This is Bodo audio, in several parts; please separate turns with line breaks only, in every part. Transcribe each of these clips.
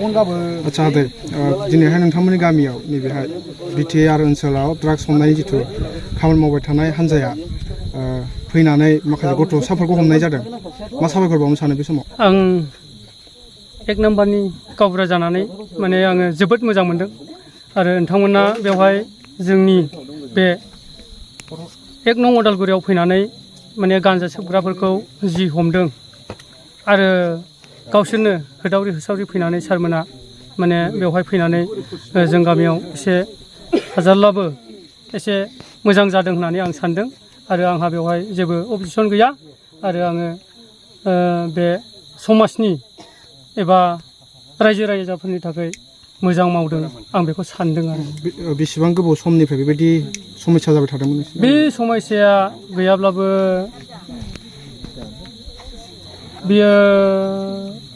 आच्छा आदै दिनैहाय नोंथांमोननि गामियाव नैबेहाय बिटिआर ओनसोलाव ड्राग्स हमनायनि जिथु खामानि मावबाय थानाय हान्जाया फैनानै माखासे गथ'साफोरखौ हमनाय जादों मा साबायखर बावनो सानो बे समाव
आं एक नाम्बारनि गावबुरा जानानै माने आङो जोबोद मोजां मोनदों आरो नोंथांमोना बेवहाय जोंनि बे एक नं अदालगुरियाव फैनानै माने गान्जा सोबग्राफोरखौ जि हमदों आरो गावसोरनो होदावरि होसावरि फैनानै सारमोना माने बेवहाय फैनानै जों गामियाव एसे हाजारब्लाबो एसे मोजां जादों होननानै आं सानदों आरो आंहा बेवहाय जेबो अबजेक्सन गैया आरो आङो बे समाजनि एबा रायजो राजाफोरनि थाखाय मोजां मावदों आं बेखौ सानदों आरो
बेसेबां गोबाव समनिफ्राय बेबायदि समस्या जाबाय थादोंमोन
बे समस्याया गैयाब्लाबो बियो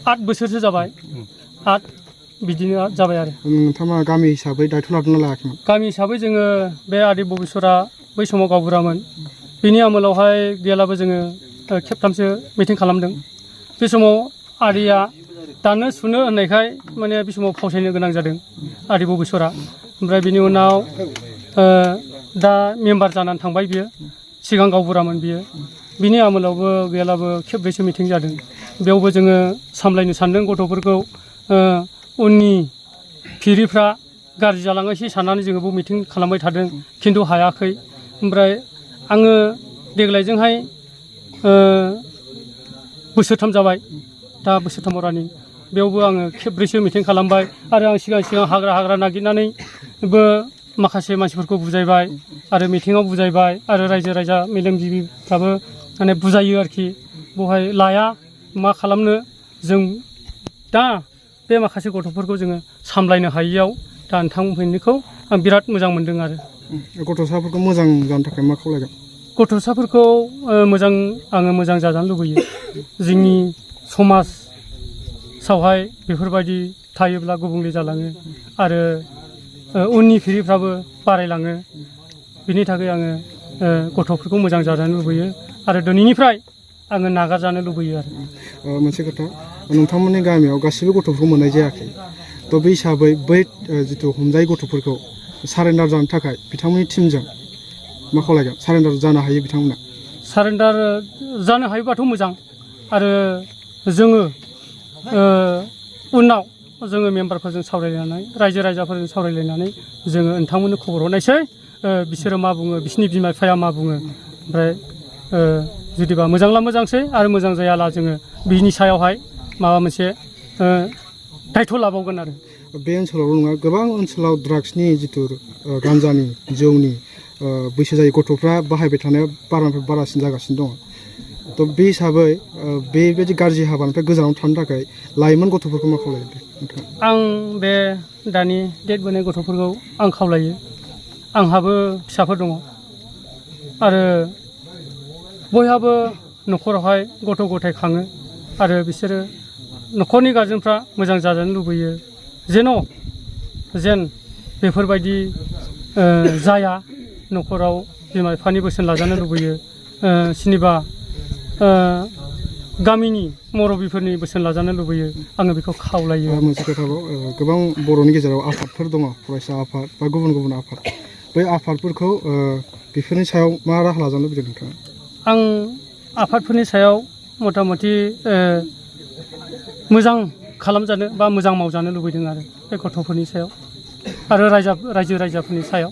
8 बोसोरसो जाबाय 8 बिदिनो जाबाय आरो
नोंथाङा गामि हिसाबै दायथ' लादोंना लायाखैमोन
गामि हिसाबै जोङो बे आदै बबेश्वरा बै समाव गावबुरामोन बिनि आमोलावहाय गैयाब्लाबो जोङो खेबथामसो मिटिं खालामदों बे समाव आदैया दानो सुनो होननायखाय माने बे समाव फावसायनो गोनां जादों आदै बबेश्वरा ओमफ्राय बिनि उनाव दा मेम्बार जानानै थांबाय बियो सिगां गावबुरामोन बियो बिनि आमोलावबो गैयाब्लाबो खेबब्रैसो मिटिं जादों बेयावबो जोङो सामलायनो सानदों गथ'फोरखौ उननि फिरिफ्रा गाज्रि जालाङोसै साननानै जोङो बेयाव मिटिं खालामबाय थादों खिन्थु हायाखै ओमफ्राय आङो देग्लायजोंहाय बोसोरथाम जाबाय दा बोसोरथामाव रानिं बेयावबो आङो खेबब्रैसो मिटिं खालामबाय आरो आं सिगां हाग्रा नागिरनानैबो माखासे मानसिफोरखौ बुजायबाय आरो मिटिङाव बुजायबाय आरो रायजो राजा मेलेमजिबिफ्राबो माने बुजायो आरोखि बेवहाय लाया मा खालामनो जों दा बे माखासे गथ'फोरखौ जोङो सामलायनो हायियाव दा नोंथांमोननिखौ आं बिराद मोजां मोनदों आरो
गथ'साफोरखौ मोजां जानो थाखाय मा खावलायगोन
गथ'साफोरखौ आङो मोजां जाजानो लुबैयो जोंनि समाजावहाय बेफोरबायदि थायोब्ला गुबुंले जालाङो आरो उननि फिरिफ्राबो बारायलाङो बिनि थाखाय आङो गथ'फोरखौ मोजां जाजानो लुबैयो आरो दिनैनिफ्राय आङो नागारजानो लुबैयो आरो
मोनसे खोथा नोंथांमोननि गामियाव गासिबो गथ'फोरखौ मोननाय जायाखै थ' बे हिसाबै बै जिथु हमजायै गथ'फोरखौ सारेन्डार जानो थाखाय बिथांमोननि टिमजों मा खावलायगोन सारेन्डार जानो हायो बिथांमोना
सारेन्डार जानो हायोबाथ' मोजां आरो जोङो उनाव जोङो मेम्बारफोरजों सावरायलायनानै रायजो राजाफोरजों सावरायलायनानै जोङो नोंथांमोननो खबर हरनायसै बिसोरो मा बुङो बिसोरनि बिमा बिफाया मा बुङो ओमफ्राय जुदिबा मोजांला मोजांसै आरो मोजां जायाला जोङो बिनि सायावहाय माबा मोनसे दायथ' लाबावगोन आरो
बे ओनसोलावल' नङा गोबां ओनसोलाव ड्राग्सनि जिथु गान्जानि जौनि बैसो जायै गथ'फ्रा बाहायबाय थानाया बारानिफ्राय बारासिन जागासिनो दङ थ' बे हिसाबै बेबायदि गाज्रि हाबानिफ्राय गोजानाव थानो थाखाय लाइमोन गथ'फोरखौ मा खावलायो
आं बे दानि देरबोनाय गथ'फोरखौ आं खावलायो आंहाबो फिसाफोर दङ आरो बयहाबो न'खरावहाय गथ' गथाय खाङो आरो बिसोरो न'खरनि गारजेनफ्रा मोजां जाजानो लुबैयो जेन बेफोरबायदि जाया न'खराव बिमा बिफानि बोसोन लाजानो लुबैयो सोरनिबा गामिनि मरबिफोरनि बोसोन लाजानो लुबैयो आङो बेखौ खावलायो
मोनसे खोथाखौ गोबां बर'नि गेजेराव आफादफोर दङ फरायसा आफाद बा गुबुन गुबुन आफाद बै आफादफोरखौ बेफोरनि सायाव मा राहा लाजानो लुबैदों नोंथाङा
आं आफादफोरनि सायाव मथा मथि मोजां खालामजानो बा मोजां मावजानो लुबैदों आरो बे गथ'फोरनि सायाव आरो रायजो राजाफोरनि सायाव